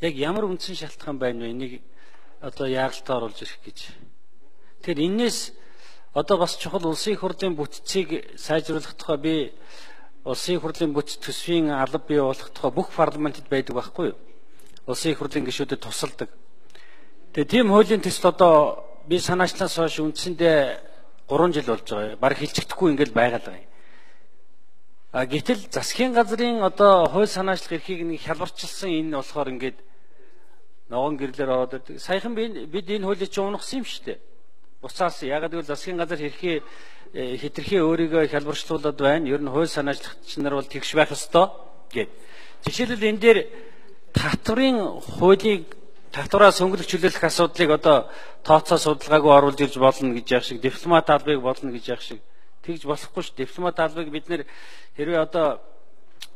Яг ямар үндсэн шалтгаан байна вэ? Энийг одоо яаралтай оруулж ирэх гэж. Тэгэхээр энээс одоо бас чухал улсын их хурлын бүтцийг сайжруулах тухай би улсын их хурлын бүтц төсвийн алба бий болох тухай бүх парламентэд байдаг байхгүй юу? Улсын их хурлын гишүүдэд тусалдаг. Тэгээ тийм хуулийн төсөл одоо би санаачлаас хойш үндсэндээ 3 жил болж байгаа. Бараг хилчигдэхгүй ингээл байгаа л байгаа. А гэтэл засгийн газрын одоо хууль санаачлах эрхийг нэг хялбарчилсан энэ болохоор ингээд ногоон гэрлээр ороод ирдэг. Саяхан бид энэ хуулийг чинь унахсан юм шүү дээ. Буцаас ягаад гэвэл засгийн газар хэрхий хитрхи өөрийгөө хялбарчлуулад байна. Ер нь хууль санаачлагч нар бол тэгш байх ёстой гэд. Жишээлбэл энэ дээр татврын хуулийг татвараа сөнгөлөх чөлөөлөх асуудлыг одоо тооцоо судалгаагүй оруулж ирж болно гэж яах шиг, дипломат албыг болно гэж яах шиг тэгж болохгүй ш. Дипломат албыг бид нэр хэрвээ одоо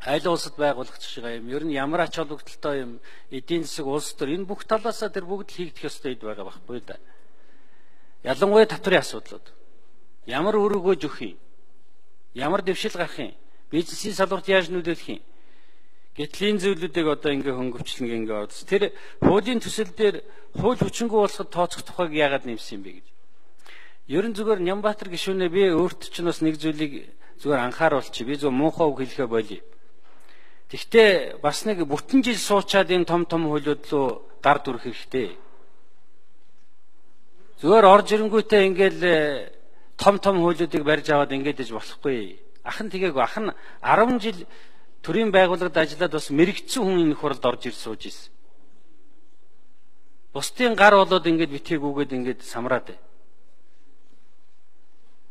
айл улсад байгуулах шиг юм. Ер нь ямар ач холбогдолтой юм эдийн засаг улс төр энэ бүх талаасаа тэр бүгд л хийгдэх ёстой эд байгаа байхгүй да. Ялангуяа татврын асуудлууд. Ямар өрөөгөөж өгөх юм? Ямар дэвшил гарах юм? Бизнесийн салбарт яаж нөлөөлөх юм? Гэтэл энэ зүйлүүдийг одоо ингээ хөнгөвчлэн ингээ орсон. Тэр хуулийн төсөл дээр хууль хүчингүй болоход тооцох тухайг яагаад нэмсэн юм бэ гэж. Ер нь зүгээр Нямбатар гишүүнээ би өөрт чинь бас нэг зүйлийг зүгээр анхааруулчих. Би зөв муухай үг хэлэхээ болиё. Тэгтээ бас нэг бүтэн жил суучаад энэ том том хуулиуд руу гар дүрх хэрэгтэй. Зүгээр орж ирэнгүүтээ ингээл том том хуулиудыг барьж аваад ингээд иж болохгүй. Ах нь тэгээгүй. Ах нь 10 жил төрийн байгууллагад ажиллаад бас мэрэгцэн хүн энэ хуралд орж ирж сууж ирсэн. Бусдын гар болоод ингээд битгээгүйгээд ингээд самраад бай.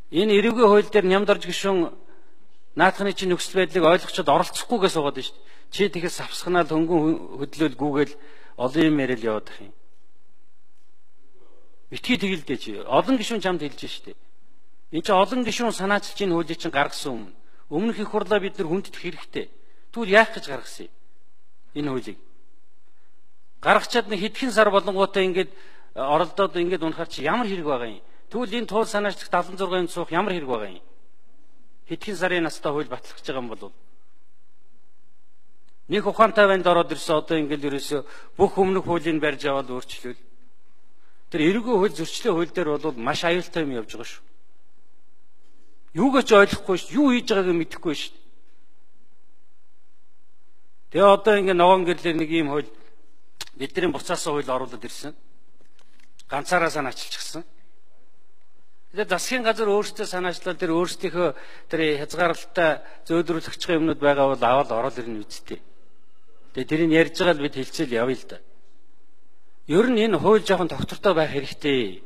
Энэ эрүүгийн хууль дээр Нямдарж гишүүн наадхны чинь нөхцөл байдлыг ойлгочод оролцохгүйгээ суугаад байна шүү дээ. Чи тэгэхээр савсганаал хөнгөн хөдлөөл гүүгээл олон юм яриад яваад байх юм. Битгий тэгэлдээ чи. Олон гишүүн чамд хэлж шүү дээ. Энд чинь олон гишүүн санаачилж энэ хуулийг чинь гаргасан өмнө. Өмнөх их хурлаа бид нар хүндэтгэх хэрэгтэй. Тэгвэл яах гэж гаргасан юм? Энэ хуулийг. Гаргачаад нэг хэдхэн сар болонгуудаа ингээд оролдоод ингээд унахаар чи ямар хэрэг байгаа юм? Тэгвэл энэ туул санаачлах 76 юм суух ямар хэрэг байгаа юм? Хэдхэн сарын настай хууль батлах гэж байгаа юм бол нэг ухаантай банд ороод ирсэн одоо ингээд ерөөсөө бүх өмнөх хуулийг барьж аваад өөрчлөл. Тэр эрүүгийн хууль зөрчлийн хууль дээр бол маш аюултай юм явж байгаа шүү. Юугаа ч ойлгохгүй шүү. Юу хийж байгааг мэдэхгүй шүү. Тэгээ одоо ингээд ногоон гэрлээр нэг ийм хууль бидний буцаасан хууль оруулаад ирсэн. Ганцаараа санаачилчихсан. Тэгээ засгийн газар өөрсдөө санаачлал тэр өөрсдийнхөө тэр хязгаарлалтай зөөлрүүлэх гэж юмнууд байгаа бол аваад орол ирнэ үсттэй. Тэгээ тэрийг ярьж байгаа л бид хэлцэл явъя л да. Ер нь энэ хууль жоохон тогтвортой байх хэрэгтэй.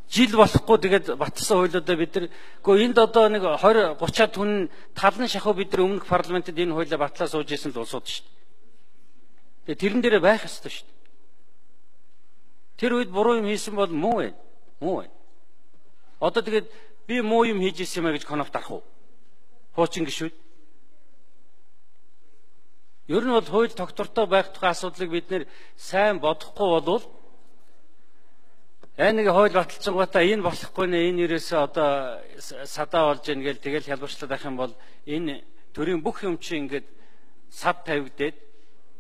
Жил болохгүй тэгээд батсан хуулиудаа бид нар үгүй энд одоо нэг 20 30-аад хүн тал нь шахуу бид нар өмнөх парламентэд энэ хуулиа батлаа сууж исэн л улсууд шүү дээ. Тэгээ тэрэн дээрээ байх ёстой шүү дээ. Тэр үед буруу юм хийсэн бол муу байна. Муу байна. Одоо тэгээд би муу юм хийж исэн юм а гэж конофт дарах уу? Хуучин гишүүд. Ер нь бол хууль тогтвортой байх тухай асуудлыг бид нэр сайн бодохгүй болвол нэг хууль баталчихгоотаа энэ болохгүй нэ энэ ерөөсөө одоо садаа болж ийн гэл тэгэл хялбарчлаад байх юм бол энэ төрийн бүх юм чинь ингээд сад тавигдээд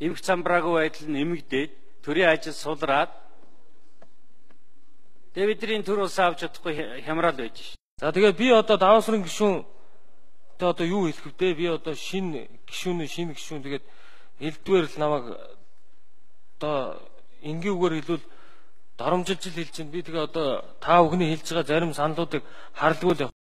эмх замбраагүй байдал нь эмэгдээд төрийн ажил сулраад тэгээ бидний төр улс авч чадахгүй хямраал байж ш. За тэгээ би одоо даваасрын гишүүн тэ одоо юу хэлэх вэ? Би одоо шинэ гишүүн тэгээд элдвэр л намайг одоо энгийн үгээр хэлбэл доромжилж хэлж чинь би тэгээ одоо та бүхний хэлж байгаа зарим саналуудыг харлгүй л